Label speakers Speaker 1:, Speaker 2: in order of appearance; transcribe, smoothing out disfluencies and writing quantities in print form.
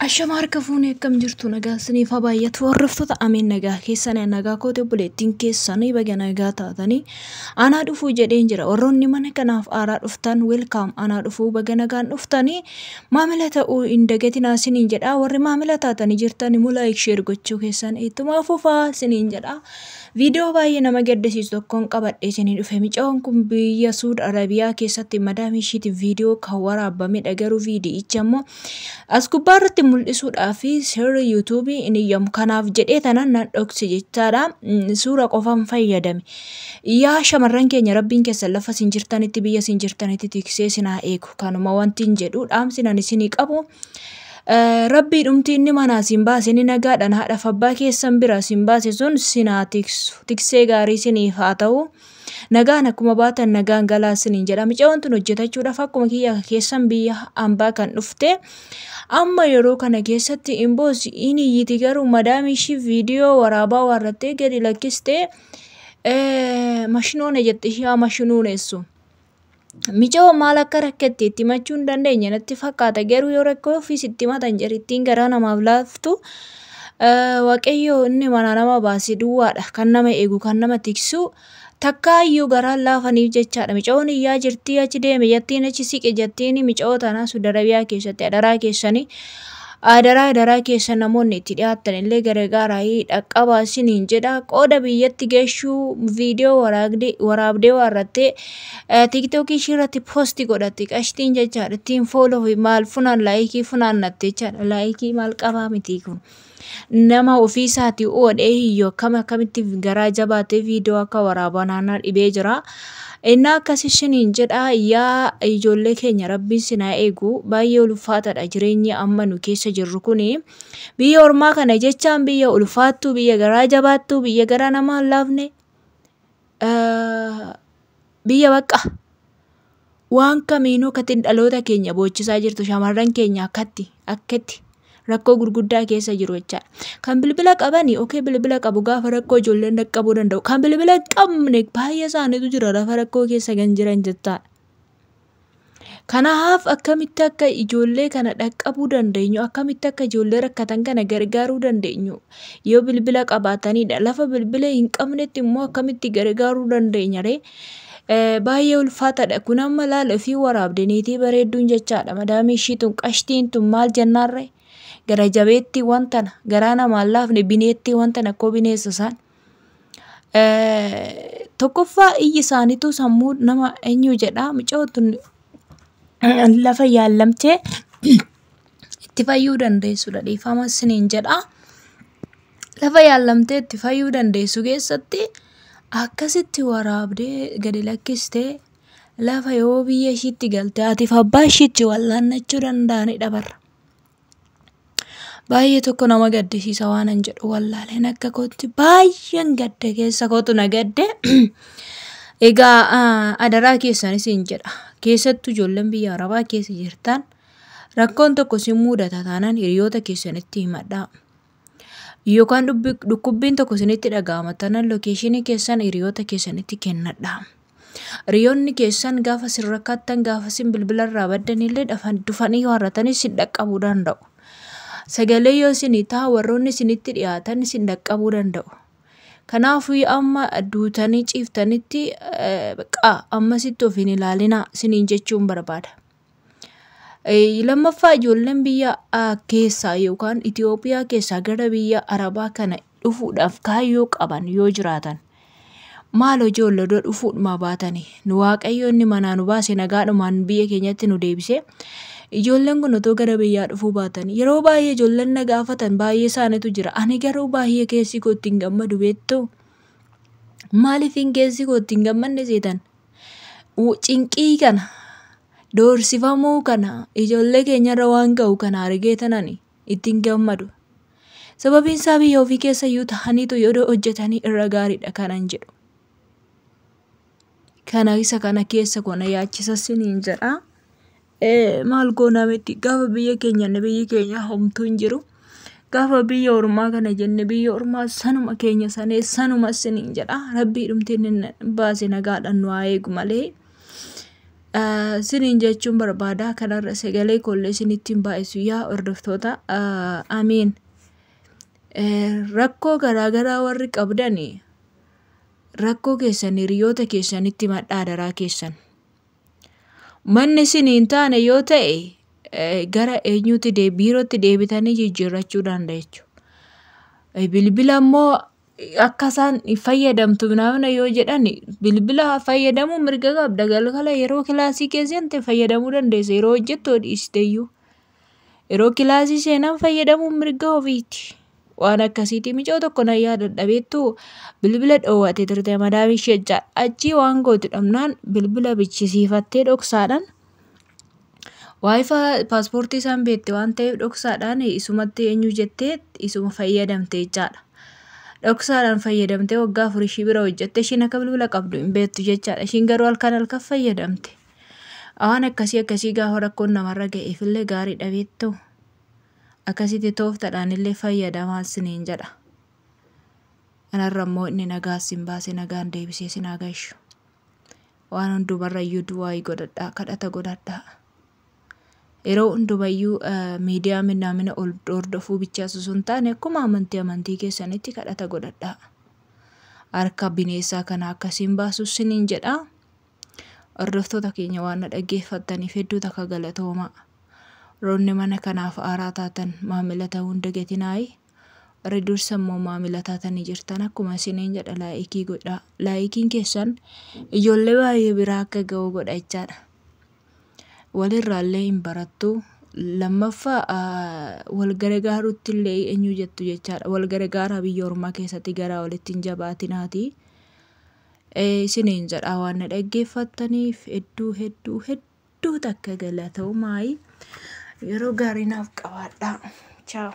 Speaker 1: Ashama harka fuunee akkam jirtu nagaa isiniif haa baay'atu hordoftoota ameen nagaa keessan nagaa kooti obboleettiin keessanii baga nagaa taatanii anaa dhufuu jedheen jira. Warroonni mana kanaaf aaraa dhuftan welcome, anaa dhufuu, baga nagaan dhuftanii. Maamila ta'uu hin dagatinaa isiniin jedha. Warri maamila taatanii jirtan immoo like, share gochuu keessan ittuma fufaa isiniin jedha. Viidiyoo baay'ee nama gaddisiisu tokkoon qabadhee isinii dhufe. Mucaan kun biyya Suud Arabiyaa keessatti madaamii ishiitiif viidiyoo kan waraabamedha. Garuu viidiyicha immoo as gubbaa irratti mul'isuudhaa fi seerri YouTubeii hin iyyamu. Kanaaf jedhee tanan nan dhokse jechaadha. Suura qofaan fayyadame. Yaa shamarran keenya, rabbiin keessan lafa isin jirtanitti, biyya isin jirtanitti tiksee isin haa eegu. Kanuma wanti hin jedhu dhaamsi nan isinii qabu. Rabbii dhumti inni manaa isin baase, inni nagaadhaan haadhaaf abbaa keessan bira isin baase sun isin haa tiksu. Tiksee gaarii isiniif haa ta'u. Nagaan akkuma baatan nagaan galaa isiniin jedha. Mucayyoon tun hojjetachuudhaaf akkuma kiyya keessan biyya hambaa kan dhufte. Amma yeroo kana keessatti imboos in iyyiti, garuu madaamii ishii viidiyoo waraabaa warrattee gadi lakkistee mashinoone jette ishee mashinuunessu. Mucayyoon maal akka rakkatte itti himachuu hin dandeenye natti fakkaata. Garuu yoo rakkoo ofiis itti himatan jarittiin garaa namaaf laaftu. Waaqayyo inni manaa nama baase duwwaadha. Kan nama eegu, kan nama tiksu. Takkaayyuu garaan laafaniif jechaadha. Mucayyoon iyyaa jirtii, achi deeme jettiin, achi siqe jettiin mucayyoo tanaa Suudi Arabiyaa keessatti. Adaraa keessanii, adaraa, adaraa keessan, namoonni itti dhiyaatan illee gargaaraa, dhaqqabaa isiniin jedha. Qooda biyyatti geeshuu viidiyoo waraabdee waarrattee TikTokii ishii irratti post godhatti qashtiin jechaadha. Ittiin follow fi maal funaan, likeii funaannatte jechaadha. Likeii maal qabaa miti kun. Nama ofii isaatii oodhee hiyyoo akkam akkamitti garaa jabaatee viidiyoo akka waraabaa naannaa dhibee jira. Innaa akkas isiniin jedha, yaa ijoollee keenya, rabbiin sin haa eegu. Baay'ee ulfaataadha jireenyi amma nu keessa jirru kuni. Biyya ormaa kana jechaan biyya ulfaattuu, biyya garaa jabaattuu, biyya garaa namaa hin laafne, biyya bakka waan kamiinuu akkatti dhaloota keenya boochisaa jirtu, shamarran keenya akkatti akkatti rakkoo gurguddaa keessa jiru jechaadha. Kan bilbila qabani okay, bilbila qabu, gaafa rakkoo ijoolleen dhaqqabuu danda'u. Kan bilbila hin qabne baay'ee isaaniitu jira lafa rakkoo keessa kan jiran jechaadha. Kanaaf akkamitti akka ijoollee kana dhaqqabuu dandeenyu, akkamitti akka ijoollee rakkatan kana gargaaruu dandeenyu yoo bilbila qabaatanidha. Lafa bilbila hin qabnetti immoo akkamitti gargaaruu dandeenya ree? Baay'ee ulfaataadha. Kun amma laala, ofii waraabde niitii bareedduun jechaadha. Madaamii ishii tun qashtiin tun maal jennaarree? Gara jabeettii wantana garaa namaan laafne, bineettii wantana akkoo bineensa isaan. Tokkoffaa iyyi isaaniitu sammuu nama eenyu jedha. Mucayyoon tun lafa yaallamtee itti fayyuu dandeessudha. Dhiifama isiniin jedha. Lafa yaallamtee itti fayyuu dandeessu keessatti akkasitti waraabdee gadi lakkistee, lafa yoo biyya ishiitti galte haatiif abbaa ishiitti wal'aannachuu danda'anidha barra. Baay'ee tokko nama gaddisiisa, waan an jedhu wallaaleen akka kootti baay'een gadde, keessa kootu na gadde. Egaa adaraa keessan isin jedha. Keessattuu ijoolleen biyya Arabaa keessa jirtan, rakkoon tokko isin mudata taanaan hiriyoota keessanitti himadhaa. Yookaan dhukkubbiin tokko isinitti dhaga'ama taanaan locationii keessan hiriyoota keessanitti kennadhaa. Hiriyoonni keessan gaafa isin rakkattan, gaafa isin bilbila irraa baddan illee dhufanii warratanii isin dhaqqabuu danda'u. Sagalee yoo isinii ta'a, warroonni isinitti dhiyaatan isin dhaqqabuu danda'u. Kanaafuu amma duutanii ciiftanitti baqa ammasitti of hin ilaalinaa isiniin jechuun barbaada. Lammaffaa, ijoolleen biyya keessaa yookaan Itoophiyaa keessaa gara biyya Arabaa kana dhufuudhaaf kaayyoo qaban yoo jiraatan, maal ijoollee odoo dhufuudhuma baatanii, nu Waaqayyo inni manaa nu baase nagaadhumaan biyya keenyatti nu deebise, ijoolleen kun otoo gara biyyaa dhufuu baatanii. Yeroo baay'ee ijoolleen na gaafatan baay'ee isaaniitu jira. Ani garuu baay'ee keessi koo ittiin gammadu, beektuu? Maaliif hin keessi koo ittiin gammanne seetan? Cinqii kana, doorsifamuu kana, ijoollee keenyarra waan ga'u kana argee tanani ittiin gammadu. Sababiin isaa biyya ofii keessa iyyuu ta'aniitu yoo hojjetanii irra gaariidha kanan jedhu. Kana isa kana keessa koo na yaachisa siniin jedha. Maal goona miti, gaafa biyya keenya biyyi keenya homtuu hin jiru. Gaafa biyya ormaa kana jenne biyya ormaa sanuma keenya sanee sanuma siniin jedha. Rabbii dhumtiin inni baase nagaadhaan nu haa eegu malee. Isiniin jechuun barbaada. Kanarra sagalee koollee isinitti hin baay'isu yaa hordoftoota. Amiin. Rakkoo garaagaraa warri qabdan rakkoo keessan hiriyoota keessanitti himadhaa daraa keessan. Manni isin hin taane yoo ta'e gara eenyuutti biirootti deebitanii jijjiirrachuu dandeessu. Bilbila immoo akka isaan fayyadamtu namni yoo jedhan bilbila fayyadamuu mirga qabda. Galgala yeroo kilaasii keessa seente fayyadamuu dandeessa. Yeroo hojjettu dhiisteeyyuu. Yeroo kilaasii seenan fayyadamuun mirga ofiiti. Waan akkasiiti micoo tokko na yaadadha beektuu bilbila dhoowwatee turte madaamii ishee jechaadha. Achii waan gootu dhabnaan bilbila bichisiifattee dhoksaadhaan waayifaa paaspoortii isaan beekte waan ta'eef dhoksaadhaan isumatti eenyu jettee isuma fayyadamte jechaadha. Dhoksaadhaan fayyadamtee waggaa 4 ishii bira hojjette ishiin akka bilbila qabdu hin beektu jechaadha. Ishiin garuu halkan halkan fayyadamte. Waan akkasii akkasii gaafa rakkoon namarra ga'eefillee gaariidha beektuu. Akkasitti tooftaadhaan illee fayyadamaa isiniin jedha. Kanarra immoo inni nagaa isin baase nagaan deebisee isin haa gashu. Waan hundumarra iyyuu du'aa godhadhaa kadhata godhadhaa. Yeroo hundumayyuu miidiyaa minaamina hordofuu bichaas osoo hin taane akkuma amantii amantii keessanitti kadhata godhadhaa. Harka bineensaa kana akkasiin baasu isiniin jedha. Hordoftoota keenya waan na dhaggeeffattaniif hedduu takka galatoomaa. Roonni mana kanaaf haaraa taatan maamila ta'uu hin dagatinaayi. Warri dursa immoo maamila taatanii jirtan akkuma isiniin jedha laayikii godhaa. Laayikiin keessan ijoollee baay'ee biraa akka ga'u godha jechaadha. Walirraallee hin barattu. Lammaffaa wal gargaaruutti illee eenyu jettu jechaadha. Wal gargaaraa biyya ormaa keessatti garaa walitti hin jabaatinaati. Isiniin jedha waan na dhaggeeffattaniif hedduu hedduu hedduu takka galatoomaa. Yeroo gaarii naaf qabaadhaa. Chaaw.